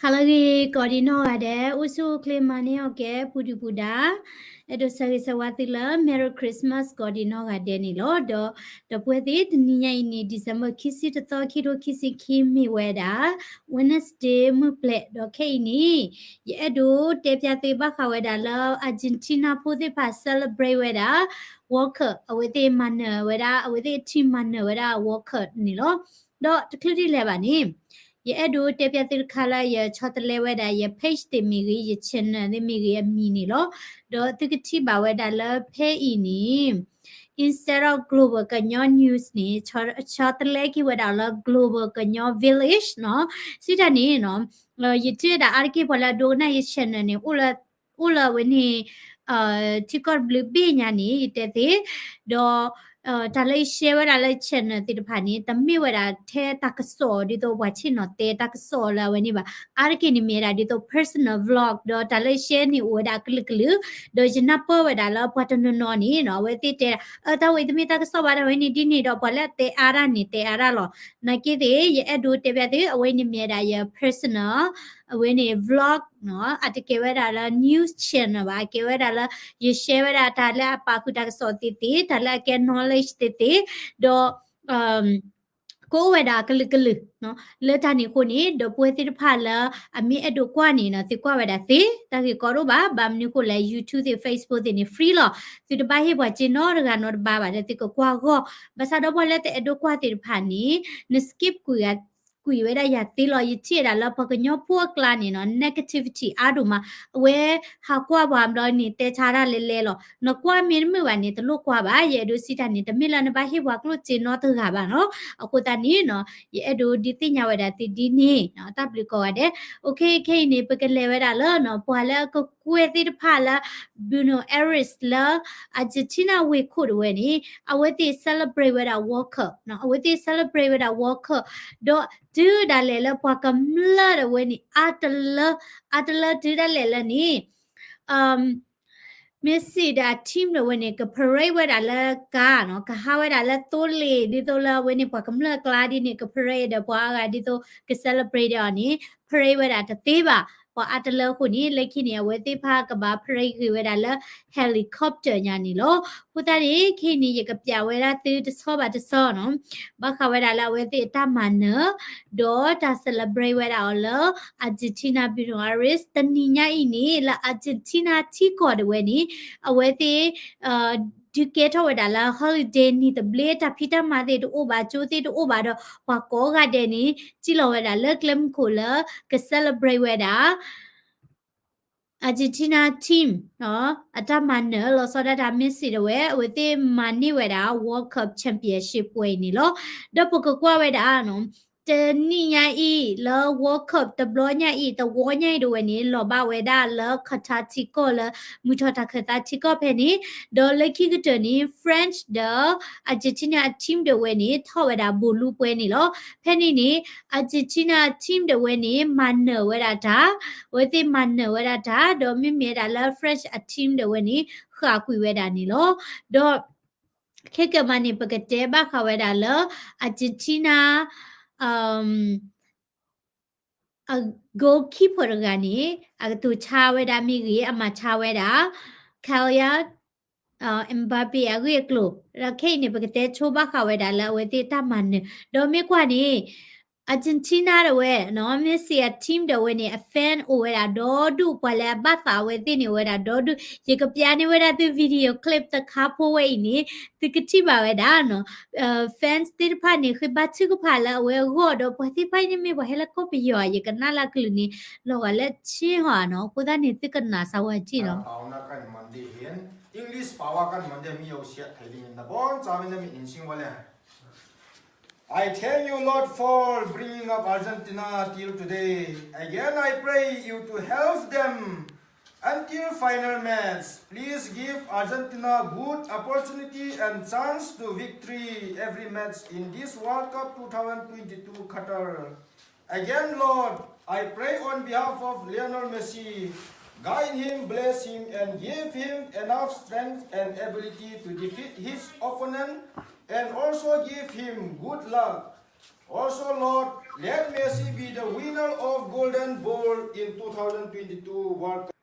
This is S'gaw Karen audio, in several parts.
ဟါလၢအဂ့ၤ ကိးဒံးနီၢ်ဂၤဒဲး, အိၣ်ဆူၣ်အိၣ်ချ့မၤန့ၢ်အီၣ်ကဲ ပူၤဒုၣ်ပူၤဒါ, အဲၣ်ဒိးဆၢဂ့ၤဆၢဝါသုလၢ Merry Christmas ကိးဒံးနီၢ်ဂၤဒဲးန့ၣ်လီၤ. ဒီး ဒီပုၢ်ဝဲၢ်သ့ၣ် တနံၤညါအံၤန့ၣ် December ခံဆံတသီ ခံထိခံဆံခံ မ့ၢ်ဝဲဒၣ် Wednesday မုၢ်ပျဲၢ် ဒီးခဲအံၤန့ၣ် ယအဲၣ်ဒိးတဲပျးသုဘၣ်ဃးဝဲဒၣ်လၢ Argentina ဖိသ့ၣ်တဖၣ် celebrate ဝဲဒၣ် World Cup အဝဲသ့ၣ်မၤနၢၤဝဲဒၣ် အဝဲသ့ၣ် team မၤနၢၤဝဲဒၣ် World Cup န့ၣ်လီၤ. ဒီးတချုးဒ်လဲၣ်ဘၣ်န့ၣ် ယအဲၣ်ဒိးတဲပျးသုတခါလၢ ယဆီတလဲဝဲဒၣ် ယ page သ့ၣ်မ့ၢ်ဂ့ၤ ယ channel သ့ၣ်မ့ၢ်ဂ့ၤအမံၤန့ၣ်လီၤ. ဒီးသုကထံၣ်ဘၣ်ဝဲဒၣ်လၢဖဲအံၤန့ၣ် instead of Global ကညီ News န့ၣ် ဆီတလဲက့ၤဝဲဒၣ်လၢ Global ကညီ Village နီၤ. စံးတၢ်န့ၣ်နီၤ ယထံၣ်ဝဲဒၣ်အါတက့ၢ်ပှၤလၢအဒိကနၣ်ယ channel န့ၣ် အိၣ်လၢအဝဲန့ၣ် ထံကီၢ်တဘျုးဘ့ၣ်ညါန့ၣ် ယတဲသ့, ဒီး တၢ်လၢယ share ဝဲဒၣ်လၢ channel သ့ၣ်တဖၣ်န့ၣ် တမ့ၢ်ဝဲဒၣ်ထဲတၢ်ကစီၣ်ဒ်သိးပှၤဆ့ၣ်နီၤတဲတၢ်ကစီၣ်လၢအဝဲန့ၣ်ဘၣ်. အါတက့ၢ်န့ၣ်မ့ၢ်ဝဲဒၣ်ဒ်သိး personal vlog ဒီးတၢ်လၢယ share န့ၣ်အိၣ်ဝဲဒၣ်အကလုာ်ကလုာ်, ဒီးယနၢ်ပၢၢ်ဝဲဒၣ်လၢပှၤတနီၤနီၤန့ၣ်နီၤ အဝဲသ့ၣ်တဲ အတၢ်ဝဲအံၤတမ့ၢ်တၢ်ကစီၣ်ဘၣ် တၢ်ဝဲန့ၣ်ဒ်န့ၣ်ဒီး ပှၤလၢအတဲအါတၢ်န့ၣ်တဲအါတၢ်လီၤ. နာ်က့သ့ၣ် ယအဲၣ်ဒိးတဲပျးသု အဝဲန့ၣ်မ့ၢ်ဝဲဒၣ်ယ personal အဝဲန့ၣ် vlog နီၤ, အတကဲဝဲဒၣ်လၢ news channel ဘၣ်, အကဲဝဲဒၣ်လၢ ယ share ဝဲဒၣ်တၢ်လၢအပာ်ဃုာ်တၢ်ကစီၣ်သ့ၣ်သ့ၣ်, တၢ်လၢအကဲ knowledge သ့ၣ်သ့ၣ်, ဒီး ကအိၣ်ဝဲဒၣ်ကလုာ်ကလုာ် လၢတၢ်န့ၣ်အဃိန့ၣ် ဒီပုၢ်ဝဲၢ်သ့ၣ်တဖၣ်လၢ အမ့ၢ်အဲၣ်ဒိးကွၢ်န့ၣ်နီၤ သုကွၢ်ဝဲဒၣ်သ့, တၢ်ဂ့ၢ်ကီဒိၣ်ဘၣ်, ဘၣ်မနုၤဃိလဲၣ် YouTube သ့ၣ် Facebook သ့ၣ်န့ၣ် free လီၤ. သုတဘၣ်ဟ့ၣ်ပှၤစ့နီတဂၤနီတဘၣ်ဘၣ်ဒီး သုကကွၢ်ဂီၢ်, ဘၣ်ဆၣ်ဒီးပှၤလၢတအဲၣ်ဒိးကွၢ်သ့ၣ်တဖၣ်န့ၣ် န skip ကွံာ်ဝဲဒၣ်ယၤသ့လီၤ. ယထံၣ်ဝဲဒၣ်လၢပှၤကညီဖိအကျါန့ၣ်နီၤ negativity အါဒိၣ်မး, အဝဲဟးကွၢ်ပှၤဘျီန့ၣ် တဲဆါတၢ်လဲၤလဲၤလီၤ. နကွၢ်မ့ၢ်တမုာ်ဘၣ်န့ၣ် တလိၣ်ကွၢ်ဘၣ်. ယအဲၣ်ဒိးစံးတၢ်န့ၣ် တမ့ၢ်လၢနဘၣ်ဟ့ၣ်ပှၤကျိၣ်စ့နီတဂၤဘၣ်နီၤ. အဃိသတးန့ၣ်နီၤ ယအဲၣ်ဒိးဒုးသ့ၣ်ညါဝဲဒၣ်သုဒ်န့ၣ်နီၤ, တၢ်ဘျုးကိးဂၤဒဲး. OK, ခဲအံၤန့ၣ် ပကလဲၤဝဲဒၣ်လၢနီၤ ပှၤလၢအကကွဲၢ်သ့ၣ်တဖၣ်လၢ Buenos Aires လၢ Argentina ဝ့ၢ်ခိၣ်ဒၣ်ဝဲန့ၣ် အဝဲသ့ၣ် celebrate ဝဲဒၣ် World Cup နီၤ, အဝဲသ့ၣ် celebrate ဝဲဒၣ် World Cup ဒီးတုၤဒၣ်လဲာ်လၢပှၤကမျၢၢ်ဒၣ်ဝဲန့ၣ် အါတလၢ အါတလၢတုၤဒၣ်လဲာ်လၢန့ၣ် Messi ဒီးအ team ဒၣ်ဝဲန့ၣ် က parade ဝဲဒၣ်လၢကါနီၤ, ကဟးဝဲဒၣ်လၢသိလ့ၣ် ဒ်သိးလၢအဝဲန့ၣ် ပှၤကမျၢၢ်အကျါဒ်န့ၣ် က parade ဒီးပှၤအါဂၤဒ်သိးက celebrate ဒီးအီၤန့ၣ် parade ဝဲဒၣ်တသ့ဘၣ်. ပှၤအါတလၢအဃိန့ၣ် လၢခံန့ၣ် အဝဲသ့ၣ်တဖၣ်ကဘၣ် parade ဂ့ၤဝဲဒၣ်လၢ helicopter ညါန့ၣ်လီၤ. အဃိသတးန့ၣ် ခဲအံၤန့ၣ် ယကပျးဝဲဒၣ်သုတဆီဘၣ်တဆီနီၤ, ဘၣ်ဃးဝဲဒၣ်လၢအဝဲသ့ၣ်အတၢ်မၤနၢၤ ဒီးတၢ် celebrate ဝဲဒၣ်အီၤလၢ Argentina Buenos Aires တနံၤညါအံၤန့ၣ် လၢ Argentina ထံကီၢ်ဒၣ်ဝဲန့ၣ် အဝဲသ့ၣ် ဒုးကဲထီၣ်ဝဲဒၣ်လၢ holiday နံၤသဘျ့ တၢ်ဖံးတၢ်မၤသ့ၣ်တအိၣ်ဘၣ် ကၠိသ့ၣ်တအိၣ်ဘၣ်ဒီး ပှၤကိးဂၤဒဲးန့ၣ် စံၣ်လီၤဝဲဒၣ်လၢကျဲမုၢ်ခိၣ်လၢ က celebrate ဝဲဒၣ် Argentina team အတၢ်မၤနၢၤလီၤဆီဒၣ်တၢ် Messi ဒၣ်ဝဲ အဝဲသ့ၣ်မၤန့ၢ်ဝဲဒၣ် World Cup Championship ပွဲအံၤန့ၣ်လီၤ. ဒီးပကကွၢ်ဝဲဒၣ် တနံၤညါအံၤလၢ World Cup တဘျီညါအံၤ တဝီညါအံၤဒၣ်ဝဲန့ၣ် လီၤဘၣ်ဝဲဒၣ်လၢ Qatar ထံကီၢ်လၢ မုၢ်ထီၣ်တၢ်ခၢၣ်သးထံကီၢ်ဖဲန့ၣ်, ဒီးလၢခံကတၢၢ်န့ၣ် French ဒီး Argentina team ဒၣ်ဝဲန့ၣ် ထီၣ်ဝဲဒၣ်ဘိၣ်လူပှဲၤန့ၣ်လီၤ. ဖဲန့ၣ်န့ၣ် Argentina team ဒၣ်ဝဲန့ၣ် မၤနၢၤဝဲဒၣ်တၢ်, အဝဲသ့ၣ်မၤနၢၤဝဲဒၣ်တၢ်, ဒီးမ့မ့ၢ်ဝဲဒၣ်လၢ French အ team ဒၣ်ဝဲန့ၣ် ဃၣ်ကွံာ်ဝဲဒၣ်န့ၣ်လီၤ. ဒီး ခဲကနံၣ်မးန့ၣ် ပကတဲဘၣ်ဃးဝဲဒၣ်လၢ Argentina အ goalkeeper တဂၤန့ၣ် အကတိၤဆါဝဲဒၣ်မ့ၢ်ဂ့ၤ အမၤဆါဝဲဒၣ် Kylian Mbappe အဂ့ၢ်အကျိၤ, ဒီးခဲအံၤန့ၣ် ပကတဲဆိဘၣ်ဃးဝဲဒၣ်လၢအဝဲသ့ၣ်တၢ်မၤနၢၤ, ဒီးမ့ၢ်ကွၢ်န့ၣ် Argentina ဒၣ်ဝဲ Messi အ team ဒၣ်ဝဲန့ၣ် အ fan အိၣ်ဝဲဒၣ်ဒီဒူၣ်, ပှၤလၢအဘၣ်သးအဝဲသ့ၣ်န့ၣ်အိၣ်ဝဲဒၣ်ဒီဒူၣ်, ယကပျးန့ၢ်ဝဲဒၣ်သု video clip တခါဖိဝဲအံၤန့ၣ် သုကထံၣ်ဘၣ်ဝဲဒၣ် fans သ့ၣ်တဖၣ်န့ၣ် ဃ့ဘါထုကဖၣ်လၢအဝဲအဂီၢ်ဒီး ပှၤသ့ၣ်တဖၣ်အံၤန့ၣ်မ့ၢ်ပှၤဟဲလၢကီၢ်ပယီၤ ယကနၣ်လၢအကလုာ်န့ၣ် လီၤဂာ်လၢဆ့ဟီဧါနီၤ, အဃိသတးန့ၣ် သုကနၣ်စၢၤဝဲက့ၢ်နီၤ. English ပာ်ဝဲကမၣ်ဒ်မ့ၢ်ယိၤဆဲးထဲလံ နဘီစၢ်ဝဲန့ၣ်မ့ၢ် English ဝဲလဲၣ်. I thank you, Lord, for bringing up Argentina till today. Again, I pray you to help them until final match. Please give Argentina good opportunity and chance to victory every match in this World Cup two thousand twenty-two Qatar. Again, Lord, I pray on behalf of Lionel Messi, guide him, bless him, and give him enough strength and ability to defeat his opponent, and also give him good luck. Also, Lord, Let Messi be the winner of Golden Ball in two thousand twenty-two World Cup.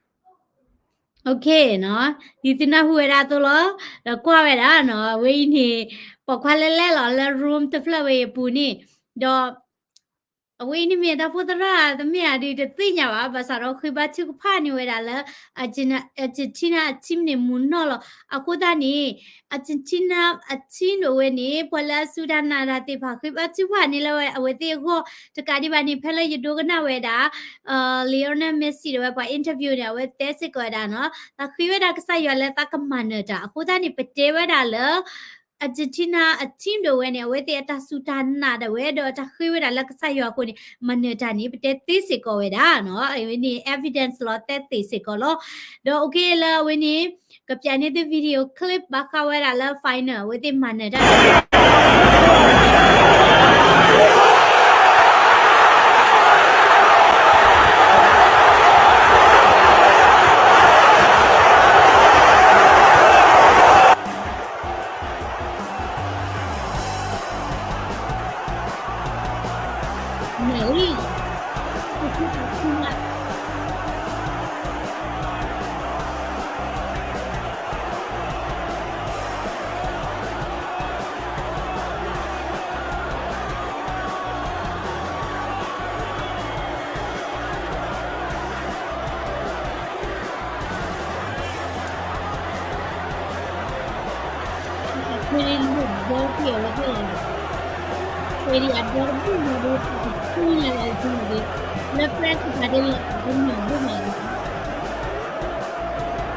Okay နီၤ, ဒ်သုနၢ်ဟူဝဲဒၣ်အသိးလီၤ, ဒီးကွၢ်ဝဲဒၣ်နီၤ, အဝဲအံၤန့ၣ် ပိာ်ခွါလဲၢ်လဲၢ်လီၤ လၢ room တဖျၢၣ်ဝဲအံၤအပူၤန့ၣ်, ဒီး အဝဲအံၤန့ၣ်မ့ၢ်တၢ်အိၣ်ဖှိၣ်သရၣ် တမ့ၢ်ဧါဒုးတသ့ၣ်ညါဘၣ်, ဘၣ်ဆၣ်ဒီးဃ့ဘါထုကဖၣ်န့ၢ်ဝဲဒၣ်လၢ Argentina အ team န့ၣ်မူနီၢ်လီၤ. အဃိသတးန့ၣ် Argentina အ team ဒိၣ်ဝဲန့ၣ် ပှၤလၢအစူၢ်တၢ်နာ်တၢ်သ့ၣ်တဖၣ် ဃ့ဘါထုကဖၣ်န့ၢ်လၢဝဲ အဝဲသ့ၣ်အဂီၢ်တကးဒံးဘၣ်န့ၣ် ဖဲလၢယဒိကနၣ်ဝဲဒၣ် Lionel Messi ဒီးဝဲပှၤ interview န့ၣ် အဝဲတဲစ့ၢ်ကီးဝဲဒၣ်နီၤ, တၢ်ဃ့ဝဲဒၣ်ကစၢ်ယွၤလၢသးကမၤနၢၤတၢ် အဃိသတးန့ၣ် ပတဲဝဲဒၣ်လၢ Argentina အ team ဒိၣ်ဝဲန့ၣ် အဝဲသ့ၣ်အတၢ်စူၢ်တၢ်နာ်ဒၣ်ဝဲ ဒီးတၢ်ဃ့ဝဲဒၣ်လၢကစၢ်ယွၤအဃိန့ၣ် မၤနၢၤတၢ်န့ၣ် ပတဲသ့စ့ၢ်ကီးဝဲဒၣ်နီၤ, အဝဲန့ၣ် evidence လီၤ တဲသ့စ့ၢ်ကီးလီၤ. ဒီး okay လၢအဝဲန့ၣ် ကပျးန့ၢ်သု video clip ဘၣ်ဃးဝဲဒၣ်လၢ final အဝဲသ့ၣ်မၤနၢၤတၢ် နၢ်လံ, အခွဲးလံာ်ဘီပှဲၤအဝဲသ့ၣ်လီၤ. ခွဲးလံာ်အဒိတဘ့ၣ်ညါဒီး တဆူညါလီၤအသ့ၣ်န့ၣ်, လၢ France တဖၣ်ဒ်လီၤ အဒိမ့ၢ်အဒိမ့ၢ်လီၤ.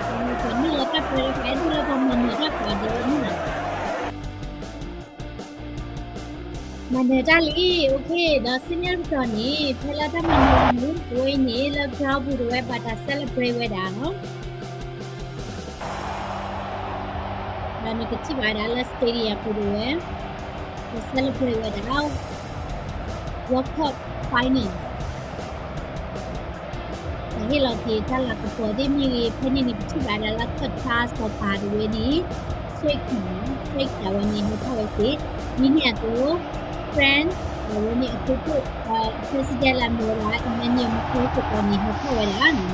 မ့ၢ်လီၤတၢ်ပှဲၤလၢပှၤအဲၣ်ဒိးလၢပှၤမၤနၢၤတၢ်ပှၤဒဲးဝဲန့ၣ်လီၤ. မၤနၢၤတၢ်လံ, okay ဒီးဆူညါတကတီၢ်န့ၣ် ဖဲလၢတၢ်မၤနၢၤန့ၣ် အဝဲအံၤန့ၣ် လၢ ground ပူၤဒၣ်ဝဲဘၣ်တၢ် celebrate ဝဲဒၣ်နီၤ. ဒီးနကထံၣ်ဘၣ်ဝဲဒၣ်လၢ stadium ပူၤဒၣ်ဝဲ တၢ် celebrate ဝဲဒၣ် World Cup final တၢ်ဟ့ၣ်လီၤက့ၤတၢ်လၤကပီၤသ့ၣ်မ့ၢ်ဂ့ၤ, ဖဲန့ၣ်န့ၣ် ပထံၣ်ဘၣ်ဒၣ်လၢ Qatar စီၤပၤဒၣ်ဝဲန့ၣ် Sheikh နီၤ, Sheikh ဒၣ်ဝဲန့ၣ် ဟဲထီၣ်ဝဲက့ၤ, ဒ်န့ၣ်အသိး France ဒၣ်ဝဲန့ၣ်အခိၣ်ခိၣ် president လၢအမ့ၢ်ဝဲဒၣ် Emmanuel Macron စ့ၢ်ကီးန့ၣ် ဟဲထီၣ်ဝဲဒၣ်နီ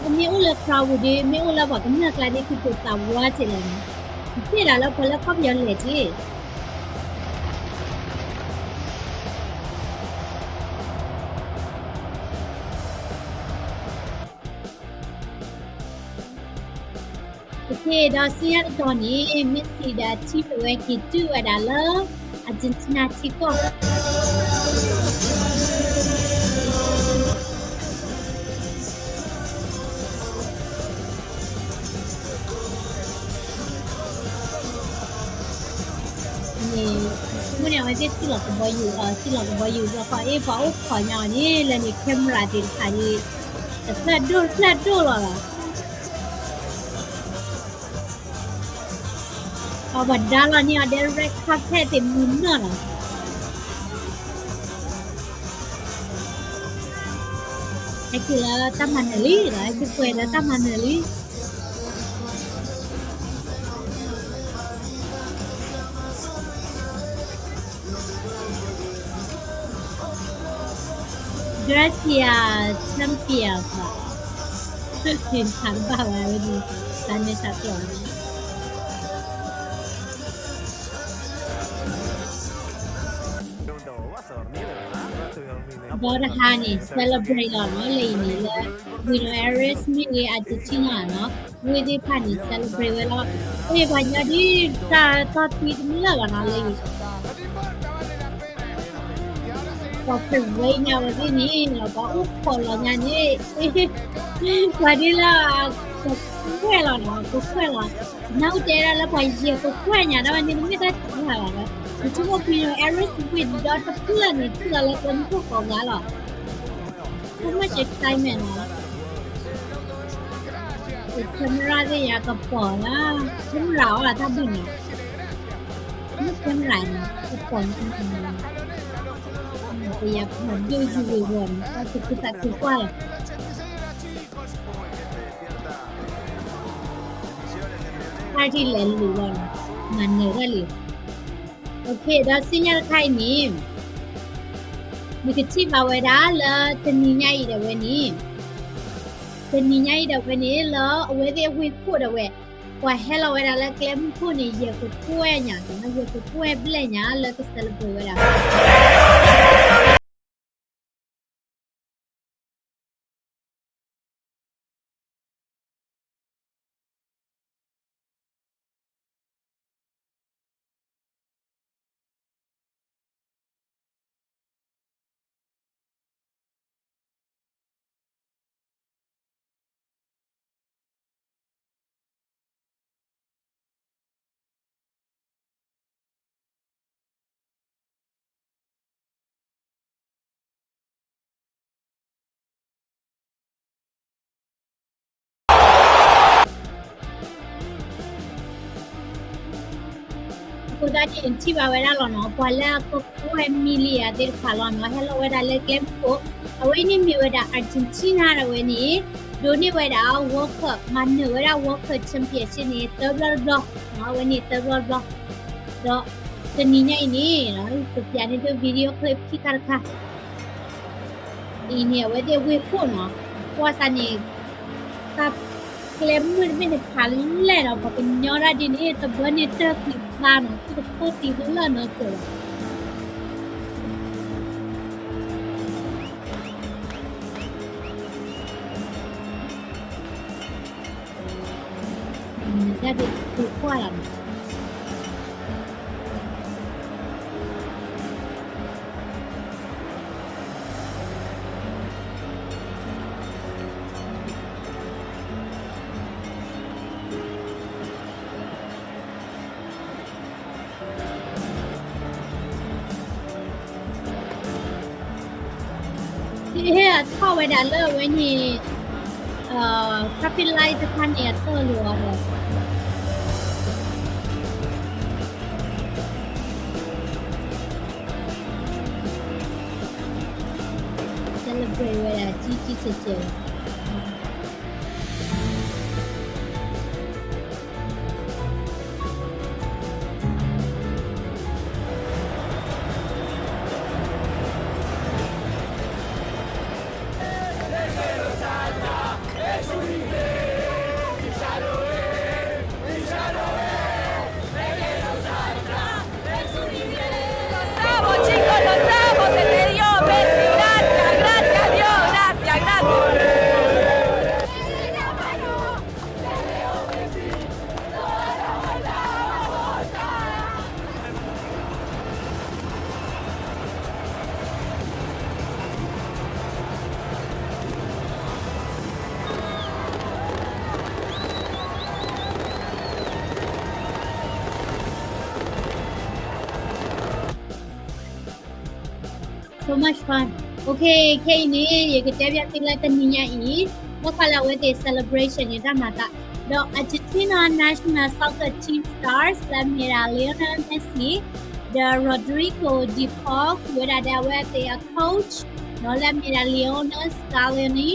ၤ. မ့ၢ်အိၣ်လၢ crowd ပူၤဒီး မ့ၢ်အိၣ်လၢပှၤကမျၢၢ်ကျါဒ် က့ၤကိးသးဝါစ့ၢ်လီၤနီၤ, ယသ့ၣ်ဒၣ်လၢပှၤလၢကီၢ်ပယီၤလဲၣ်က့ၤ Okay ဒီးဆူညါတကတီၢ်န့ၣ် Messi ဒီး team ဒၣ်ဝဲက့ၤတုၤဝဲဒၣ်လၢ Argentina ထံကီၢ် န့ၣ်, မုၢ်န့ၣ် အဝဲသ့ၣ်ထံၣ်လီၤကဘီယူၤ, ထံၣ်လီၤကဘီယူၤဘျီဃီ အ့ၣ် ပှၤအိၣ်ခိးညါအီၤန့ၣ် လၢန့ၣ် camera သ့ၣ်တဖၣ်န့ၣ် တဖျၢၣ်ဒိၣ်တဖျၢၣ်ဒိၣ်လီၤလီၤ. အဝဲပှၤဒါလီၤန့ၢ်အီၤဒီး red carpet သ့ၣ်မုၢ်နီၢ်လီၤ. ဟဲက့ၤလၢတၢ်မၤနၢၤလံဒီး ဟဲက့ၤပှဲၤလၢတၢ်မၤနၢၤလံ. Gracias, champion ဘၣ်, သ့ၣ်ထးတဘၣ်ဝဲဝဲန့ၣ်, တၢ်န့ၣ်တၢ်ကျီၢ်န့ၣ် ဒီးတဟါန့ၣ် celebrate လီၤနီၤ, လၢအံၤန့ၣ်လၢ Buenos Aires မ့ၢ်ဂ့ၤ Argentina နီၤ, ဝ့ၢ်သ့ၣ်တဖၣ်န့ၣ် celebrate ဝဲလီၤ. အ့ၣ် ပှၤညီဒ်တၢ်တီတံတလၢာ်ဘၣ်နီၤ လၢအံၤ ပှၤ parade ညါဝဲသ့ၣ်န့ၣ်လီၤ, ပှၤအိၣ်ခိးလီၤညါန့ၣ်, ပှၤဒ်လၢ ကကွဲၢ်လီၤနီၤ, ကကွဲၢ်လီၤ. နၢ်ဟူတဲဒၣ်လၢပှၤယဲၢ်ကကွဲၢ်ညါဒၣ်ဝဲန့ၣ် တမ့ၢ်တၢ်တခါဘၣ်ဝဲ, ယဆိကမိၣ် Buenos Aires ဝ့ၢ်ဒီတဖျၢၣ်န့ၣ် ထံၣ်လီၤလၢပှၤမူခိၣ်ကိးဂၤလီၤ. So much excitement နီၤ. ယ camera သ့ၣ်ယၤကပီၤလၢ camera အီၤတၢ်ဒုးန့ၣ်, မ့ၢ် camera န့ၣ် ကပီၤန့ၣ် ပယၤပှၤဒိၣ်ယုၢ်ဂ့ၤဂီၤန့ၣ် တၢ်သူၣ်ခုသးခုကွၢ်လီၤ. တၢ်ထံၣ်လဲၤလံၤလီၤနီၤ, မၤနၢၤတၢ်လံ. ဒီးဆူညါတခါအံၤန့ၣ် နကထံၣ်ဘၣ်ဝဲဒၣ်လၢတနံၤညါအံၤဒၣ်ဝဲန့ၣ်, တနံၤညါအံၤဒၣ်ဝဲန့ၣ် လၢအဝဲသ့ၣ်ဝ့ၢ်ခိၣ်ဒၣ်ဝဲ, ပှၤဟဲလီၤဝဲဒၣ်လၢကျဲမုၢ်ခိၣ်န့ၣ် ယဲၢ်ကကွဲၢ်ညါ, ယဲၢ်ကကွဲၢ်ဘျဲၣ်ညါလၢက celebrate ဝဲဒၣ် အဃိသတးန့ၣ် ထံၣ်ဘၣ်ဝဲဒၣ်လီၤနီၤ, ပှၤလၢအကကွဲၢ် million သ့ၣ်တဖၣ်လီၤနီၤ ဟဲလီၤဝဲဒၣ်လၢကျဲမုၢ်ခိၣ်, အဝဲန့ၣ်မ့ၢ်ဝဲဒၣ် Argentina ဒၣ်ဝဲန့ၣ် ဒိးန့ၢ်ဝဲဒၣ် World Cup, မၤနၢၤဝဲဒၣ် World Cup championship န့ၣ် သၢဘျီတဘျီ, အဝဲန့ၣ်သၢဘျီတဘျီ, ဒီးတနံၤညါအံၤန့ၣ် ပပျးန့ၢ်ဒၣ် video clip ခံခါတခါ အံၤန့ၣ် အဝဲသ့ၣ်ဝ့ၢ်ခိၣ်နီၤ, ကွၢ်စးန့ၣ် တၢ်ကျဲမုၢ်တဘ့ၣ်န့ၣ်ဖးလဲၢ်ဒီး ပှၤကညီဒၣ်ဒ်န့ၣ် တဘၢန့ၢ်တၢၢ်ကွံာ်ဖျါနီၤ, သူၣ်တဖိသံသလၢာ်နီတစဲးဘၣ်. တၢ်ဒ်သိးကွၢ်လီၤနီၤ ဟ့ၣ်အထီၣ်ဝဲဒၣ်လၢအဝဲန့ၣ် traffic light တခါန့ၣ်အထီၣ်လီၤဒီး celebrate ဝဲဒၣ်ကံကံကဲကဲ Lo amo, chicos, lo amo, se te dio, Messi, gracias, gracias, Dios, gracias, gracias. So much fun. Okay, ခဲအံၤန့ၣ် ယကတဲဘၣ်သုလၢတနံၤညါအံၤ ဘၣ်ဃးလၢအဝဲသ့ၣ် celebration န့ၣ်တၢ်မၤသး ဒီး Argentina national soccer team stars လၢအမ့ၢ်ဒၣ် Lionel Messi ဒီး Rodrigo de Paul ဃုာ်ဝဲဒၣ်ဒီးအဝဲသ့ၣ်အ coach ဒီးလၢအမ့ၢ်ဒၣ် Lionel Scaloni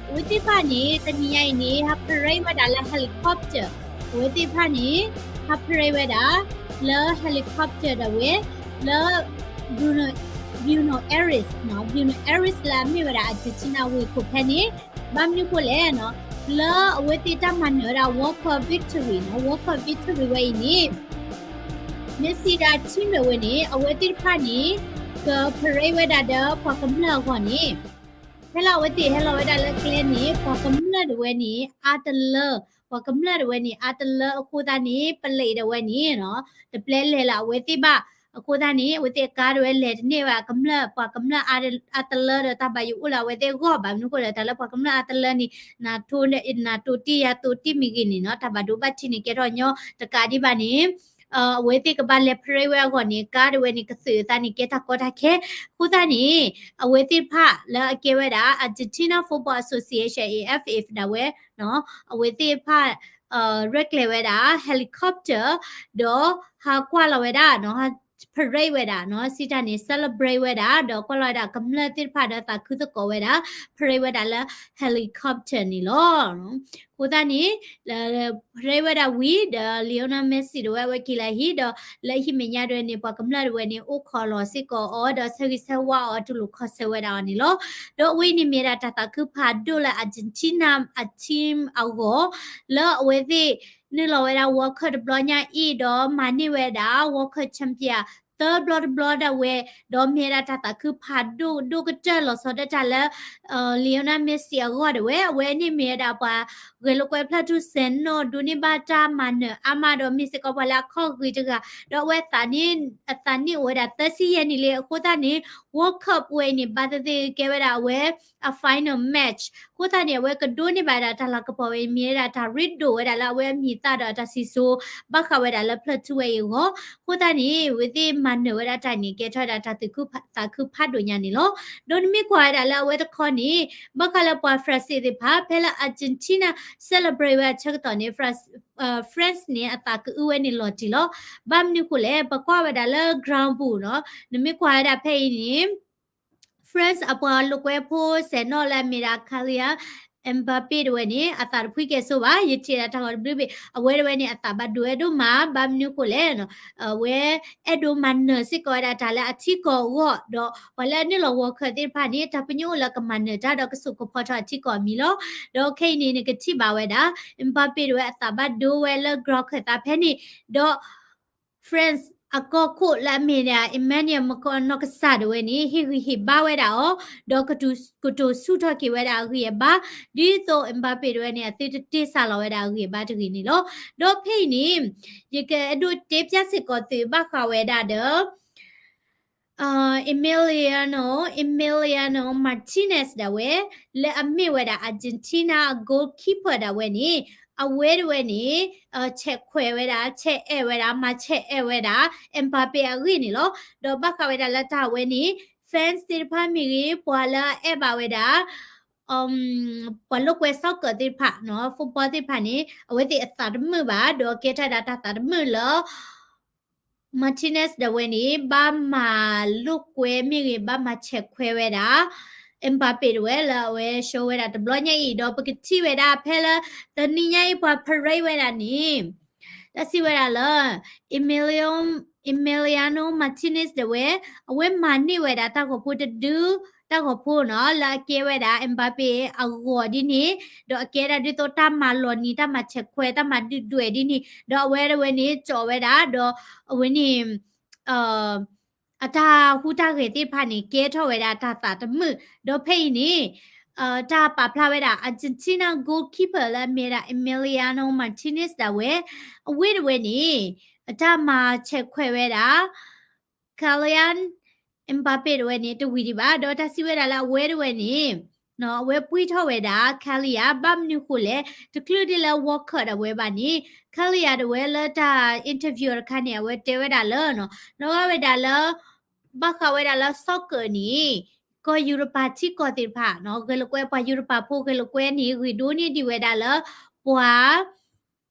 အဝဲသ့ၣ်တဖၣ်န့ၣ် တနံၤညါအံၤန့ၣ် ဟး parade ဝဲဒၣ်လၢ helicopter အဝဲသ့ၣ်တဖၣ်န့ၣ် ဟး parade ဝဲဒၣ် လၢ helicopter ဒၣ်ဝဲ လၢ Buenos Aires, Buenos Aires လၢအမ့ၢ်ဝဲဒၣ် Argentina ဝ့ၢ်ခိၣ်ဖဲန့ၣ် ဘၣ်မနုၤဃိလဲၣ် လၢအဝဲသ့ၣ်တၢ်မၤနၢၤဝဲဒၣ် World Cup victory နီၤ World Cup victory ဝဲအံၤန့ၣ် Messi ဒီး team ဒၣ်ဝဲန့ၣ် အဝဲသ့ၣ်တဖၣ်န့ၣ် က parade ဝဲဒၣ်ဒီးပှၤကမျၢၢ်အဂီၢ်န့ၣ် ဖဲလၢအဝဲသ့ၣ်ဟဲလီၤဝဲဒၣ်လၢကျဲန့ၣ် ပှၤကမျၢၢ်ဒၣ်ဝဲန့ၣ် အါတလၢ ပှၤကမျၢၢ်ဒၣ်ဝဲန့ၣ် အါတလၢအဃိသတးန့ၣ် ပလံးဒၣ်ဝဲန့ၣ် တပျဲလဲၤလၢအဝဲသ့ၣ်ဘၣ် အဃိသတးန့ၣ် အဝဲသ့ၣ်အကါဒၣ်ဝဲလဲၤတန့ၢ်ဘၣ် ကမျၢၢ် ပှၤကမျၢၢ်အါတလၢဒီး တၢ်ဘၣ်ယိၣ်အိၣ်လၢအဝဲသ့ၣ်အဂီၢ်ဘၣ် မနုၤဃိလဲၣ် တၢ်လၢပှၤကမျၢၢ်အါတလၢန့ၣ် နၤတိတံၢ်ယၤတိတံၢ်မ့ၢ်ဂ့ၤန့ၣ်နီၤ တၢ်ဘၣ်ဒိဘၣ်ထံးန့ၣ် ကဲထီၣ်ညီတကးဒံးဘၣ်န့ၣ် အဝဲသ့ၣ်ကဘၣ်လဲၤ parade ဝဲအဂီၢ်န့ၣ် ကါဒၣ်ဝဲန့ၣ် ကသုးအသးန့ၣ် ကဲတၢ်ကီတၢ်ခဲ အဃိသတးန့ၣ် အဝဲသ့ၣ်တဖၣ်လၢအကဲဝဲဒၣ် Argentina Football Association, A F F ဒၣ်ဝဲ အဝဲသ့ၣ်တဖၣ် ရဲၣ်ကျဲၤဝဲဒၣ် helicopter ဒီးဟးကွၢ်လီၤဝဲဒၣ်နီၤ parade ဝဲဒၣ်နီၤ စံးတၢ်န့ၣ် celebrate ဝဲဒၣ် ဒီးကွၢ်လီၤဝဲဒၣ်ကမျၢၢ်သ့ၣ်တဖၣ်ဒီးသးခုသကိးဝဲဒၣ် parade ဝဲဒၣ်လၢ helicopter န့ၣ်လီၤ. အဃိသတးန့ၣ် parade ဝဲဒၣ်ဝံၤဒီး Lionel Messi ဒၣ်ဝဲအဝဲက့ၤလၢဟံၣ် ဒီးလၢဟံၣ်မဲာ်ညါဒၣ်ဝဲန့ၣ် ပှၤကမျၢၢ်ဒၣ်ဝဲန့ၣ် အိၣ်ခိးလီၤစ့ၢ်ကီးအီၤ ဒီးဆၢဂ့ၤဆၢဝါအီၤ တူၢ်လိာ်ခီၣ်ဆၢဝဲဒၣ်အီၤန့ၣ်လီၤ. ဒီးအဝဲအံၤန့ၣ်မ့ၢ်ဝဲဒၣ်တၢ်သးခုဖးဒိၣ်လၢ Argentina အ team အဂီၢ် လၢအဝဲသ့ၣ် နုာ်လီၤဝဲဒၣ် World Cup တဘျီညါအံၤ ဒီးမၤန့ၢ်ဝဲဒၣ် World Cup champion သၢဘျီတဘျီဒၣ်ဝဲ, ဒီးမ့ၢ်ဝဲဒၣ်တၢ်သးခုဖးဒိၣ်ဒိၣ်ကတၢၢ်လီၤဆီဒၣ်တၢ်လၢ Lionel Messi အဂီၢ်ဒၣ်ဝဲ, အဝဲန့ၣ်မ့ၢ်ဝဲဒၣ်ပှၤဂဲၤလိာ်ကွဲဖျၢၣ်ထူၣ်စဲၤနီၣ်ဒိးန့ၢ်ဘၣ်တၢ်မၤနၢၤအါမးဒီးမ့ၢ်စ့ၢ်ကီးပှၤလၢအခီၣ်ဂ့ၤတဂၤ, ဒီးအဝဲအသးန့ၣ် အသးန့ၣ်အိၣ်ဝဲဒၣ်သၢဆံယဲၢ်နံၣ်လံ, အဃိသတးန့ၣ် World Cup ဝဲအံၤန့ၣ် ဘၣ်သ့ၣ်သ့ၣ်ကဲဝဲဒၣ်အဝဲ အ final match အဃိသတးန့ၣ် အဝဲကဒိးန့ၢ်ဘၣ်ဒၣ်တၢ်လၤကပီၤဝဲ မ့ၢ်ဝဲဒၣ်တၢ်ရ့ဒိၣ်ဝဲဒၣ်လၢအဝဲအမံၤအသၣ်ဒီးအတၢ်စံၣ်စိၤ ဘၣ်ဃးဝဲဒၣ်လၢဖျၢၣ်ထူၣ်ဝဲအံၤအဂီၢ်, အဃိသတးန့ၣ် အဝဲသ့ၣ်မၤနၢၤဝဲဒၣ်တၢ်န့ၣ် ကဲထီၣ်ဝဲဒၣ်တၢ်သးခုဖးဒိၣ်ညါန့ၣ်လီၤ. ဒီးနမ့ၢ်ကွၢ်ဝဲဒၣ်လၢအဝဲတခီန့ၣ် ဘၣ်ဃးလၢပှၤ France သ့ၣ်တဖၣ် ဖဲလၢ Argentina celebrate ဝဲအဆၢကတီၢ်န့ၣ် France န့ၣ် အသးကအုဝဲန့ၣ်လီၤတံၢ်လီၤ. ဘၣ်မနုၤဃိလဲၣ်, ပကွၢ်ဝဲဒၣ်လၢ ground ပူၤနီၤ, နမ့ၢ်ကွၢ်ဝဲဒၣ်ဖဲအံၤန့ၣ် France အပှၤလိာ်ကွဲဖိစဲၤနီၣ်လၢအမ့ၢ်ဒၣ် Kylian Mbappé တဝဲန့ၣ် အသးတဖှံကဲဆိဘၣ်, ယထံၣ်ဒၣ်တၢ်ဂီၤတဘျုးဘ့ၣ် အဝဲတဝဲန့ၣ် အသးဘၣ်ဒိဝဲဒိၣ်မး, ဘၣ်မနုၤဃိလဲၣ်, အဝဲအဲၣ်ဒိးမၤနၢၤစ့ၢ်ကီးဝဲဒၣ်တၢ်လၢအထံကီၢ်အဂီၢ်, ဒီးပှၤလၢအနုာ်လီၤ World Cup သ့ၣ်တဖၣ်န့ၣ် တၢ်ပညိၣ်အိၣ်လၢကမၤနၢၤတၢ်ဒီးကစိာ်ကဖီထီၣ်အထံကီၢ်အမံၤလီၤ. ဒီးခဲအံၤန့ၣ် နကထံၣ်ဘၣ်ဝဲဒၣ် Mbappé တဝဲအသးဘၣ်ဒိဝဲလၢ ground ခၢၣ်သးဖဲန့ၣ်, ဒီး France အကီၢ်ခိၣ်လၢအမ့ၢ်ဒၣ် Emmanuel Macron နီၢ်ကစၢ်ဒၣ်ဝဲန့ၣ် ဟ့ၣ်ဂံၢ်ဟ့ၣ်ဘါဝဲဒၣ်အီၤ, ဒီးကတိၤဆူၣ်ထီၣ်က့ၤဝဲဒၣ်အဂံၢ်အဘါ, ဒ်သိး Mbappé တဝဲန့ၣ် အသုတတ့ၢ်ဆါလီၤဝဲဒၣ်အဂံၢ်အဘါတဂ့ၤန့ၣ်လီၤ. ဒီးဖဲအံၤန့ၣ် ယကအဲၣ်ဒိးတဲပျၢ်စ့ၢ်ကီးသုဘၣ်ဃးဝဲဒၣ်ဒီး Emiliano Emiliano Martinez ဒၣ်ဝဲ လၢအမ့ၢ်ဝဲဒၣ် Argentina goalkeeper ဒၣ်ဝဲန့ၣ် အဝဲတဝဲန့ၣ် ဆဲးခွဲးဝဲဒၣ် ဆဲးအဲၣ်ဝဲဒၣ် မၤဆဲးအဲၣ်ဝဲဒၣ် Mbappé အဂ့ၢ်န့ၣ်လီၤ. ဒီးဘၣ်ဃးဝဲဒၣ်လၢတၢ်ဝဲန့ၣ် fans သ့ၣ်တဖၣ်မ့ၢ်ဂ့ၤ ပှၤလၢအအဲၣ်ဘၣ်ဝဲဒၣ် ပှၤလိာ်ကွဲ soccer သ့ၣ်တဖၣ်နီၤ football သ့ၣ်တဖၣ်န့ၣ် အဝဲသ့ၣ်အသးတမုာ်ဘၣ် ဒီးကဲထီၣ်ဒၣ်တၢ်သးတမုာ်လၢ Martinez ဒၣ်ဝဲန့ၣ် ဘၣ်မၤလိာ်ကွဲမ့ၢ်ဂ့ၤ ဘၣ်မၤဆဲးခွဲးဝဲဒၣ် Mbappé တဝဲလၢအဝဲ show ဝဲဒၣ်တဘျီညါအံၤ ဒီးပကထံၣ်ဝဲဒၣ်ဖဲလၢ တနံၤညါအံၤ ပှၤ parade ဝဲဒၣ်န့ၣ် တၢ်စံးဝဲဒၣ်လၢ Emilio Emiliano Martinez ဒၣ်ဝဲ အဝဲမၤန့ၢ်ဝဲဒၣ်တၢ်ဂီၤဖိတဒု တၢ်ဂီၤဖိနီၤ လၢအကဲဝဲဒၣ် Mbappé အဂီၤဒ်န့ၣ် ဒီးအကဲဒၣ်ဒ်သိးတၢ်မၤလီၤနံၤ တၢ်မၤဆဲးခွဲး တၢ်မၤဒုၣ်ဒွဲၣ်ဒ်န့ၣ် ဒီးအဝဲတဝဲန့ၣ် ကၠီးဝဲဒၣ် ဒီးအဝဲန့ၣ် အတၢ်ဟူးတၢ်ဂဲၤသ့ၣ်တဖၣ်န့ၣ် ကဲထီၣ်ဝဲဒၣ်တၢ်သးတမုာ် ဒီးဖဲအံၤန့ၣ် တၢ်ပာ်ဖျါဝဲဒၣ် Argentina goalkeeper လၢအမ့ၢ်ဝဲဒၣ် Emiliano Martinez ဒၣ်ဝဲ အဝဲတဝဲန့ၣ် အတၢ်မၤဆဲးခွဲးဝဲဒၣ် Kylian Mbappé တဝဲန့ၣ် တဝံၤဒံးဘၣ် ဒီးတၢ်စံးဝဲဒၣ်လၢအဝဲတဝဲန့ၣ် အဝဲပှံၢ်ထီၣ်ဝဲဒၣ် Kylian ဘၣ်မနုၤဃိလဲၣ် တချုးဒ်လၢ World Cup ဒၣ်ဝဲဘၣ်န့ၣ် Kylian တဝဲလၢတၢ် interview တခါန့ၣ် အဝဲတဲဝဲဒၣ်လၢ နီၣ်ဂၤဝဲဒၣ်လၢ ဘၣ်ဃးဝဲဒၣ်လၢ soccer န့ၣ် ကီၢ်ယူရပၤထံကီၢ်သ့ၣ်တဖၣ် ဂဲၤလိာ်ကွဲပှၤယူရပၤဖိ ဂဲၤလိာ်ကွဲန့ၣ် ဂ့ၤဒိၣ်န့ၢ်ဒံးဝဲဒၣ်လၢ ပှၤ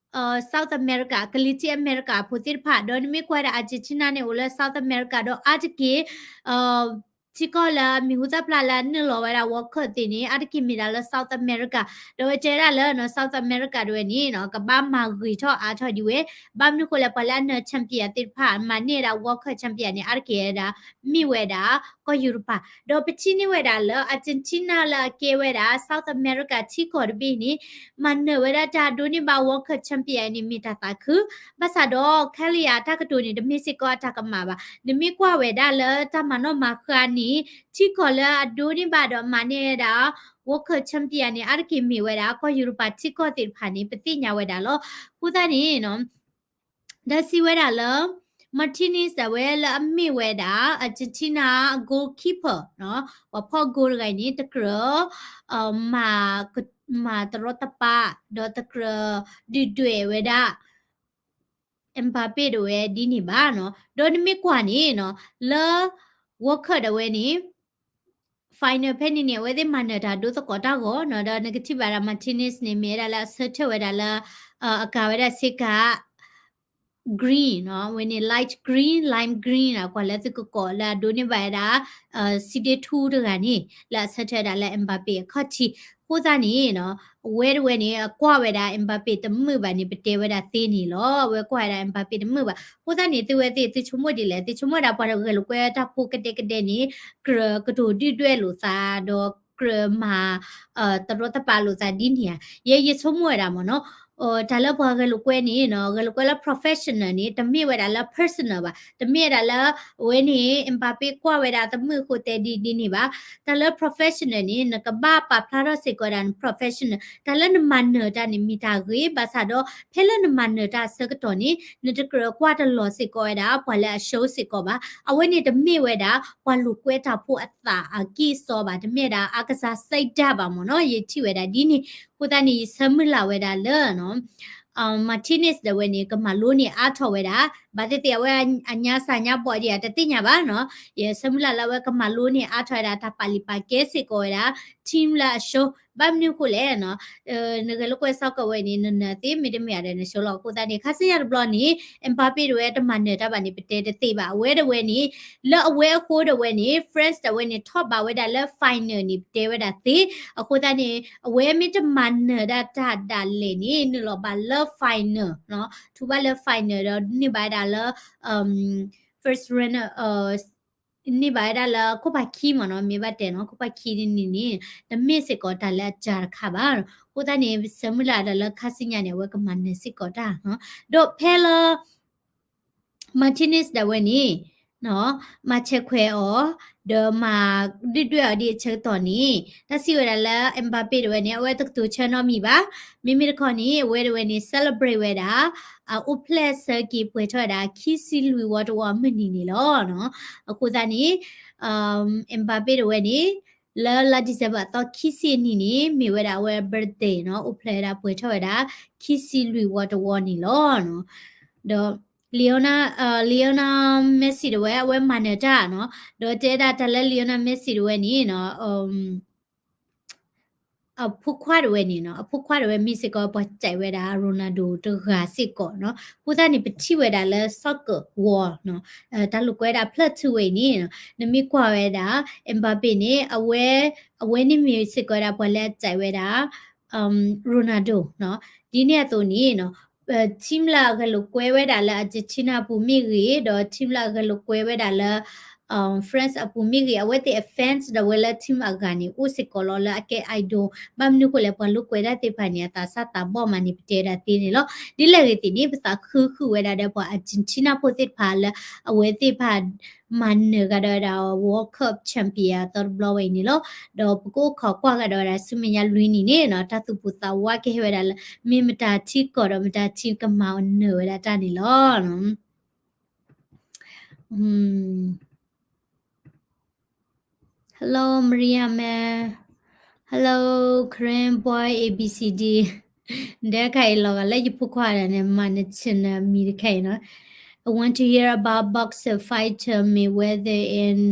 South America ကလံၤထံးအမဲရကၤဖိသ့ၣ်တဖၣ် ဒီးနမ့ၢ်ကွၢ်ဝဲဒၣ် Argentina န့ၣ် အိၣ်လၢ South America ဒီးအါတက့ၢ် ထံကီၢ်လၢအမံၤဟူသၣ်ဖျါလၢအနုာ်လီၤဝဲဒၣ် World Cup သ့ၣ်န့ၣ် အါတက့ၢ်မ့ၢ်ဒၣ်လၢ South America ဒီးဝဲတဲဒၣ်လၢ South America တဝဲန့ၣ် ကဘၣ်မၤဂ့ၤထီၣ်အါထီၣ်ဒံးဝဲ ဘၣ်မနုၤဃိလဲၣ် ပှၤလၢအနၢၤ champion သ့ၣ်တဖၣ် မၤန့ၢ်ဝဲဒၣ် World Cup champion န့ၣ် အါတက့ၢ်ဝဲဒၣ် မ့ၢ်ဝဲဒၣ် ကီၢ်ယူရပၤ ဒီးပထံၣ်န့ၢ်ဝဲဒၣ်လၢ Argentina လၢအကဲဝဲဒၣ် South America ထံကီၢ်တဘ့ၣ်န့ၣ် မၤနၢၤဝဲဒၣ်တၢ်ဒိးန့ၢ်ဘၣ် World Cup champion န့ၣ် မ့ၢ်တၢ်သးခု ဘၣ်ဆၣ်ဒီး Kylian အတၢ်ကတိၤန့ၣ် တမ့ၢ်စ့ၢ်ကီးအတၢ်ကမၣ်ဘၣ် နမ့ၢ်ကွၢ်ဝဲဒၣ်လၢတၢ်မၤနီၣ်မၤဃါန့ၣ် ထံကီၢ်လၢအဒိးန့ၢ်ဘၣ်ဒီးမၤန့ၢ်ဝဲဒၣ် World Cup champion န့ၣ် အါတက့ၢ်မ့ၢ်ဝဲဒၣ် ကီၢ်ယူရပၤထံကီၢ်သ့ၣ်တဖၣ်န့ၣ် ပသ့ၣ်ညါဝဲဒၣ်လီၤ. အဃိသတးန့ၣ် တၢ်စံးဝဲဒၣ်လၢ Martinez ဒၣ်ဝဲလၢအမ့ၢ်ဝဲဒၣ် Argentina goalkeeper ပှၤဖီၣ် goal တဂၤအံၤန့ၣ် တကြၢး မၤ မၤတရီတပါ ဒီးတကြၢးဒုၣ်ဒွဲၣ်ဝဲဒၣ် Mbappé ဒၣ်ဝဲဒ်န့ၣ်ဘၣ်နီၤ. ဒီးနမ့ၢ်ကွၢ်န့ၣ်နီၤ လၢ World Cup ဒၣ်ဝဲန့ၣ် final ဖဲန့ၣ်န့ၣ် အဝဲသ့ၣ်မၤနၢၤတၢ်ဒိသကိးတၢ်ဂီၤနီၤ. ဒီးနကထံၣ်ဘၣ်ဒၣ် Martinez န့ၣ် မ့ၢ်ဝဲဒၣ်လၢအဆၢထၢၣ်ဝဲဒၣ်လၢ အကၤဝဲဒၣ်ဆ့ကၤ green နီၤ, အဝဲန့ၣ် light green, lime green နီၤ, ကွၢ်လၢသုကကိးလၢအဒိးန့ၢ်ဘၣ်ဝဲဒၣ် စံးဒ့ထူတဂၤန့ၣ် လၢအဆၢထၢၣ်ဝဲဒၣ်လၢ Mbappé အခီၣ်ထံး. အဃိသတးန့ၣ်နီၤ, အဝဲတဝဲန့ၣ် အကွၢ်ဝဲဒၣ် Mbappé တမုာ်ဘၣ်န့ၣ် ပတဲဝဲဒၣ်သ့န့ၣ်လီၤ. အဝဲကွၢ်ဝဲဒၣ် Mbappé တမုာ်ဘၣ်. အဃိသတးန့ၣ် သုဝဲသ့ၣ် သုဆိကမိၣ်ဒ်လဲၣ်, သုဆိကမိၣ်ဝဲဒၣ်ပှၤဂဲၤလိာ်ကွဲတၢ်ဖိကဒဲကဒဲန့ၣ် ကြၢးကတိၤဒုၣ်ဒွဲၣ်လိာ်သး ဒီးကြၢးမၤ တရီတပါလိာ်သးဒ်န့ၣ်ဧါ. ယဲယဆိကမိၣ်ဝဲဒၣ်မ့ၢ်နီၤ, တၢ်လၢပှၤဂဲၤလိာ်ကွဲန့ၣ်နီၤ, ဂဲၤလိာ်ကွဲလၢ professional န့ၣ် တမ့ၢ်ဝဲဒၣ်လၢ personal ဘၣ်, တမ့ၢ်ဝဲဒၣ်လၢ အဝဲန့ၣ် Mbappé ကွၢ်ဝဲဒၣ်တမုာ်အဃိတဲဒ်ဒ်န့ၣ်ဘၣ်. တၢ်လၢ professional န့ၣ် နကဘၣ်ပာ်ဖျါထီၣ်စ့ၢ်ကီးဝဲဒၣ်န professional, တၢ်လၢနမၤနၢၤတၢ်န့ၣ် မ့ၢ်တၢ်ဂ့ၤ, ဘၣ်ဆၣ်ဒီး ဖဲလၢနမၤနၢၤတၢ်အဆၢကတီၢ်န့ၣ် နတကြၢးကွၢ်တလီၤစ့ၢ်ကီးဝဲဒၣ် ပှၤလၢအ show စ့ၢ်ကီးဘၣ်. အဝဲန့ၣ်တမ့ၢ်ဝဲဒၣ် ပှၤလိာ်ကွဲတၢ်ဖိအသးအကံၢ်အစီဘၣ်, တမ့ၢ်ဝဲဒၣ် အကစၢ်စံးဒၣ် ဘၣ်မ့ၢ်နီၤ, ယထံၣ်ဝဲဒၣ်ဒ်န့ၣ်. အဃိသတးန့ၣ် ယဆၢမုၢ်လၢ်ဝဲဒၣ်လၢ Martinez ဒၣ်ဝဲန့ၣ် ကမၤလိန့ၢ်အါထီၣ်ဝဲဒၣ်, ဘၣ်သ့ၣ်သ့ၣ် အဝဲအညါစၢ်ညါဘီဒံးဧါ တသ့ၣ်ညါဘၣ်နီၤ. ယဆၢမုၢ်လၢ်လၢအဝဲကမၤလိန့ၢ်အါထီၣ်ဝဲဒၣ် တၢ်ပာ်လုၢ်ပာ်ကဲစ့ၢ်ကီးဝဲဒၣ် team လၢအ show, ဘၣ်မနုၤအဃိလဲၣ်နီၤ, နဂဲၤလိာ်ကွဲ soccer ဝဲန့ၣ် နနၢၤသ့ မ့တမ့ၢ်ဧါဒီးန show လီၤ. အဃိသတးန့ၣ် ခါဆူညါတဘျီန့ၣ် Mbappé ဒၣ်ဝဲတမၤနၢၤတၢ်ဘၣ်န့ၣ် ပတဲတသ့ဘၣ်. အဝဲဒၣ်ဝဲန့ၣ် လၢအဝဲအဃိဒၣ်ဝဲန့ၣ် France ဒၣ်ဝဲန့ၣ် ထီၣ်ဘးဝဲဒၣ်လၢ final န့ၣ် ပတဲဝဲဒၣ်သ့. အဃိသတးန့ၣ် အဝဲမ့ၢ်တမၤနၢၤဒၣ်တၢ်ဒၣ်လဲာ်န့ၣ် နုာ်လီၤဘၣ်လၢ final နီၤ, ထူၣ်ဘၣ်လၢ final ဒီးန့ၢ်ဘၣ်ဝဲဒၣ်လၢ first round န့ၢ်ဘၣ်ဝဲဒၣ်လၢ ခိၣ်ဖးခံမ့ၢ်နီၤ, မ့ၢ်ဘၣ်တဲနီၤ ခိၣ်ဖးခံန့ၣ်န့ၣ် တမ့ၢ်စ့ၢ်ကီးတၢ်လၢအစှၤတခါဘၣ်. အဃိသတးန့ၣ် ပဆၢမုၢ်လၢ်ဒီးလၢခါဆူညါန့ၣ် အဝဲကမၤနၢၤစ့ၢ်ကီးတၢ်နီၤ. ဒီးဖဲလၢ Martinez ဒၣ်ဝဲန့ၣ် မၤဆဲးခွဲးအီၤ ဒီးမၤဒုၣ်ဒွဲၣ်အီၤဒ်အဆၢကတီၢ်န့ၣ် တၢ်စံးဝဲဒၣ်လၢ Mbappé ဒၣ်ဝဲန့ၣ် အဝဲတကတိၤဆၢနီတမံၤဘၣ်. မ့မ့ၢ်တခီန့ၣ် အဝဲဒၣ်ဝဲန့ၣ် celebrate ဝဲဒၣ် အအိၣ်ဖျဲၣ်ဆၢက့ၤပှဲၤထီၣ်ဝဲဒၣ် ခံဆံလွံၢ်ဝီတဝီအမုၢ်နံၤန့ၣ်လီၤ. အဃိသတးန့ၣ် Mbappé ဒၣ်ဝဲန့ၣ် လၢလါ December အသီခံဆံနံၤန့ၣ် မ့ၢ်ဝဲဒၣ်အဝဲ birthday နီၤ, အိၣ်ဖျဲၣ်ဝဲဒၣ်ပှဲၤထီၣ်ဝဲဒၣ် ခံဆံလွံၢ်ဝီတဝီန့ၣ်လီၤ. ဒီး Lionel Messi ဒၣ်ဝဲ အဝဲမၤနၢၤတၢ်နီၤ, ဒီးတဲဒၣ်တၢ်လၢ Lionel Messi ဒၣ်ဝဲန့ၣ်နီၤ အဖိခွါဒၣ်ဝဲန့ၣ်နီၤ, အဖိခွါဒၣ်ဝဲမ့ၢ်စ့ၢ်ကီးပှၤစံးဝဲဒၣ် Ronaldo တဂၤစ့ၢ်ကီးနီၤ. အဃိသတးန့ၣ် ပထံၣ်ဝဲဒၣ်လၢ soccer world နီၤ, တၢ်လိာ်ကွဲဒၣ်ဖျၢၣ်ထူဝဲအံၤန့ၣ်နီၤ, နမ့ၢ်ကွၢ်ဝဲဒၣ် Mbappé န့ၣ် အဝဲ အဝဲန့ၣ်မ့ၢ်စ့ၢ်ကီးဝဲဒၣ်ပှၤလၢအစံးဝဲဒၣ် Ronaldo နီၤ. ဒ်န့ၣ်အသိးန့ၣ်နီၤ team လၢအဂဲၤလိာ်ကွဲဝဲဒၣ်လၢ Argentina အပူၤမ့ၢ်ဂ့ၤ, ဒီး team လၢအဂဲၤလိာ်ကွဲဝဲဒၣ်လၢ France အပူၤမ့ၢ်ဂ့ၤ, အဝဲသ့ၣ်အ fans ဒၣ်ဝဲလၢ team အဂၤန့ၣ် အိၣ်စ့ၢ်ကီးလီၤလၢအကဲ idol. ဘၣ်မနုၤအဃိလဲၣ် ပှၤလိာ်ကွဲတၢ်သ့ၣ်တဖၣ်န့ၣ် အသးစၢ်သးဘီၣ်မးန့ၣ် ပတဲဒၣ်သ့န့ၣ်လီၤ. ဒ်လဲၣ်ဂ့ၤသ့ၣ်န့ၣ် ပသးခုဃုာ်ဝဲဒၣ်ဒီးပှၤ Argentina ဖိသ့ၣ်တဖၣ်လၢ အဝဲသ့ၣ်တဖၣ် မၤနၢၤကဒီးဝဲဒၣ် World Cup champion အသီတဘျီဝဲအံၤန့ၣ်လီၤ. ဒီးပကအိၣ်ခိးကွၢ်ကဒီးဝဲဒၣ်ဆူမဲာ်ညါလွံၢ်နံၣ်န့ၣ် တၢ်သူၣ်ပိၢ်သးဝးကဟဲဝဲဒၣ်လၢ မ့ၢ်မတၤထံကီၢ်ဒီးမတၤထံကမၤအီၤနၢၤဝဲဒၣ်တၢ်န့ၣ်လီၤ. Hello Maria မဲ Hello Korean boy A B C D ဒဲခါအံၤလီၤဂာ်လၢယဖိခွါဒၣ်န့ၣ် မၤနၢၤ channel မံၤတခါအံၤနီၤ. I want to hear about boxer fighter Mayweather and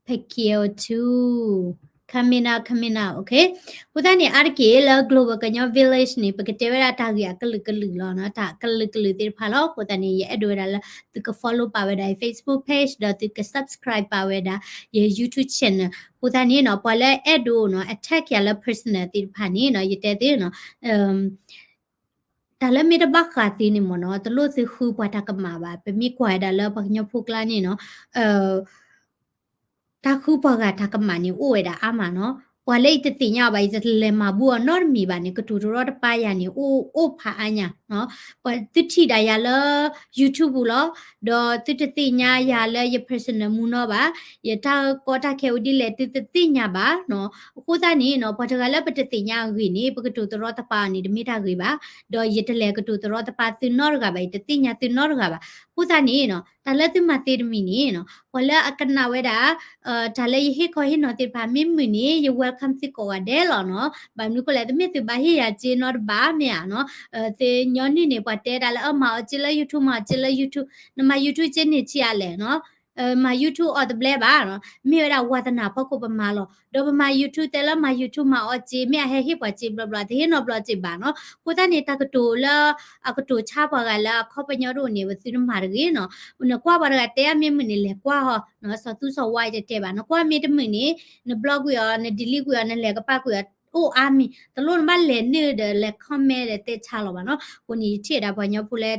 Pacquiao too. Coming up, coming up, okay. အဃိသတးန့ၣ် အါတက့ၢ်လၢ Global ကညီ Village န့ၣ် ပကတဲဝဲဒၣ်တၢ်ဂ့ၢ်အကလုာ်ကလုာ်လီၤနီၤ, တၢ်ကလုာ်ကလုာ်သ့ၣ်တဖၣ်လီၤ. အဃိသတးန့ၣ် ယအဲၣ်ဒိးဝဲဒၣ်လၢ သုက follow ပာ်ဝဲဒၣ်ယ Facebook page ဒီးသုက subscribe ပာ်ဝဲဒၣ်ယ YouTube channel. အဃိသတးန့ၣ်နီၤ ပှၤလၢအဲၣ်ဒိးနီၤ attack ယၤလၢ personal သ့ၣ်တဖၣ်န့ၣ်နီၤ ယတဲသုနီၤ တၢ်လၢမ့ၢ်တဘၣ်ဃးသုန့ၣ်မ့ၢ်နီၤ တလိၣ်သုဃုပှၤတၢ်ကမၣ်ဘၣ်. ပမ့ၢ်ကွၢ်ဝဲဒၣ်လၢပှၤကညီဖိကျါန့ၣ်နီၤ တၢ်ဃုပှၤဂၤတၢ်ကမၣ်န့ၣ် အိၣ်ဝဲဒၣ်အါမးနီၤ. ပှၤလၢယတသ့ၣ်ညါအီၤဘၣ် ယတလဲၤမၤဘူၣ်အီၤနီတမံၤဘၣ်န့ၣ် ကတိၤတရီတပါယၤန့ၣ် အိၣ်အိၣ်ဖးအါညါနီၤ. ပှၤသုထံၣ်ဒၣ်ယၤလၢ YouTube ပူၤလီၤ. ဒီးသုတသ့ၣ်ညါယၤလၢယ personal မူနီဘၣ်, ယတၢ်ကီတၢ်ခဲအိၣ်ဒ်လဲၣ် သုတသ့ၣ်ညါဘၣ်နီၤ. အဃိသတးန့ၣ်နီၤ ပှၤတဂၤလၢပတသ့ၣ်ညါအဂ့ၢ်န့ၣ် ပကတိၤတရီတပါအီၤန့ၣ် တမ့ၢ်တၢ်ဂ့ၤဘၣ်. ဒီးယတလဲၤကတိၤတရီတပါသုနီတဂၤဘၣ်, ယတသ့ၣ်ညါသုနီတဂၤဘၣ်. အဃိသတးန့ၣ်နီၤ တၢ်လၢသုမၤသ့တမံၤန့ၣ်နီၤ ပှၤလၢအကနၣ်ဝဲဒၣ် တၢ်လၢယဟ့ၣ်ခီဟ့ၣ်နီၤသ့ၣ်တဖၣ် မ့ၢ်မုာ်န့ၣ် ယ welcome သုကိးဂၤဒဲးလီၤနီၤ. ဘၣ်မနုၤအဃိလဲၣ် တမ့ၢ်သုဘၣ်ဟ့ၣ်ယၤစ့နီတဘ့ၣ်မ့ၢ်ဧါနီၤ. သုညီနုၢ်န့ၣ် ပှၤတဲဒၣ်လၢ အၢ မၤအီၤစ့လၢ YouTube, မၤအီၤစ့လၢ YouTube, နမၤ YouTube စ့န့ၣ်ထံၣ်အါလဲၣ်နီၤ. မၤ YouTube အီၤတဘျဲဘၣ်နီၤ, မ့ၢ်ဝဲဒၣ်ဝါသနာဖီခိၣ်ပမၤလီၤ. ဒီးပမၤ YouTube တဲလၢမၤ YouTube မၤအီၣ်စ့ မ့ၢ်အဟဲဟ့ၣ်ပှၤစ့ဘျီဘျီ တဟ့ၣ်နီတဘျီစ့ဘၣ်နီၤ. အဃိသတးန့ၣ် တၢ်ကတိၤလၢ အကတိၤဆါပှၤဂၤလၢအခီပညီတအိၣ်န့ၣ် ပသုတမၤတဂ့ၤနီၤ. နကွၢ်ပှၤတဂၤတဲအါမ့ၢ်မုာ်န့ၣ် လဲၤကွၢ်ဟီ စီၤသူစီၤဝါတတဲဘၣ်, နကွၢ်မ့ၢ်တမုာ်န့ၣ် န block ကွံာ်အီၤ, န delete ကွံာ်အီၤ, နလဲၤကပာ်ကွံာ်အီၤ အိၣ်အါမံၤ တလိၣ်နဘၣ်လဲၤနုာ်ဒီးလဲၤ comment ဒီးတဲဆါလီၤဘၣ်နီၤ. အဃိန့ၣ် ယထံၣ်ဝဲဒၣ်ပှၤကညီဖိလၢ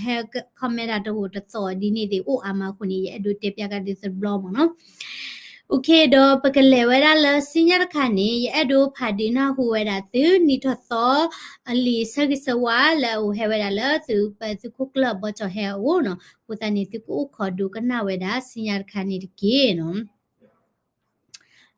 ဟဲ comment တၢ်တဂိာ်တသီၣ်ဒ်န့ၣ်သ့ၣ်အိၣ်အါမး အဃိန့ၣ် ယအဲၣ်ဒိးတဲပျးကဒီးသုတဘျီမ့ၢ်နီၤ. OK ဒီးပကလဲၤဝဲဒၣ်လၢစံညါတခါန့ၣ် ယအဲၣ်ဒိးဖးဒုးနၢ်ဟူဝဲဒၣ်သု နံၣ်ထီၣ်သီ အလံာ်ဆၢဂ့ၤဆၢဝါလၢအအိၣ်ဟဲဝဲဒၣ်လၢသုပသုးခိၣ်ကျၢၢ်ဘီကၠီၤဟဲအအိၣ်နီၤ. အဃိသတးန့ၣ် သုကအိၣ်ခိးဒိကနၣ်ဝဲဒၣ်စံညါတခါန့ၣ်တက့ၢ်နီၤ.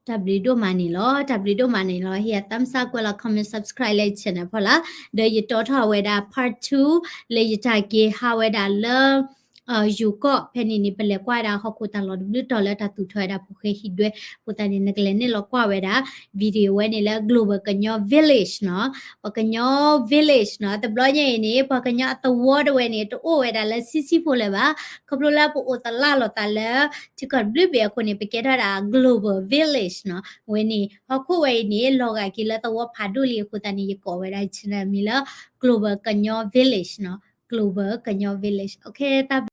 တၢ်ဘျုးဒိၣ်မးန့ၣ်လီၤ, တၢ်ဘျုးဒိၣ်မးန့ၣ်လီၤ. ဟ့ၣ် thumbs up ကွဲးလီၤ comment subscribe လၢယ channel ဖီလာ်, ဒီးယတီထီၣ်ဝဲဒၣ် part two လၢယတၢ်က့ၤဟးဝဲဒၣ်လၢ ယိၤကီၢ်ဖဲန့ၣ်န့ၣ် ပလဲၤကွၢ်ဝဲဒၣ်ဟီၣ်ခိၣ်တၢ်လီၢ်တဘျုးတီၤလၢတၢ်သူၣ်ထီၣ်ဝဲဒၣ်ဖိၣ်ဃဲဟံၣ်ဒွဲ, အဃိသတးန့ၣ် နကလဲၤနုာ်လီၤကွၢ်ဝဲဒၣ် video ဝဲန့ၣ်လၢ Global ကညီ Village နီၤ, ပှၤကညီ Village နီၤ. တဘျီညါအံၤန့ၣ် ပှၤကညီအသဝီတဝဲန့ၣ် တအိၣ်ဝဲဒၣ်လၢဆံဆံဖိလၢၤဘၣ်, ခီဖျိလၢပအိၣ်သလၣ်လိာ်သးလၢ ထံကီၢ်တဘျုးဘ့ၣ်အဃိန့ၣ် ပကဲထီၣ်ဝဲဒၣ် Global Village နီၤ. ဝဲန့ၣ် ဟီၣ်ခိၣ်ဝဲအံၤန့ၣ် လီၤဂာ်က့ၤလၢသဝီဖးဒိၣ်လံအဃိသတးန့ၣ် ယကိးဝဲဒၣ် channel မံၤလၢ Global ကညီ Village နီၤ, Global ကညီ Village. OK တၢ်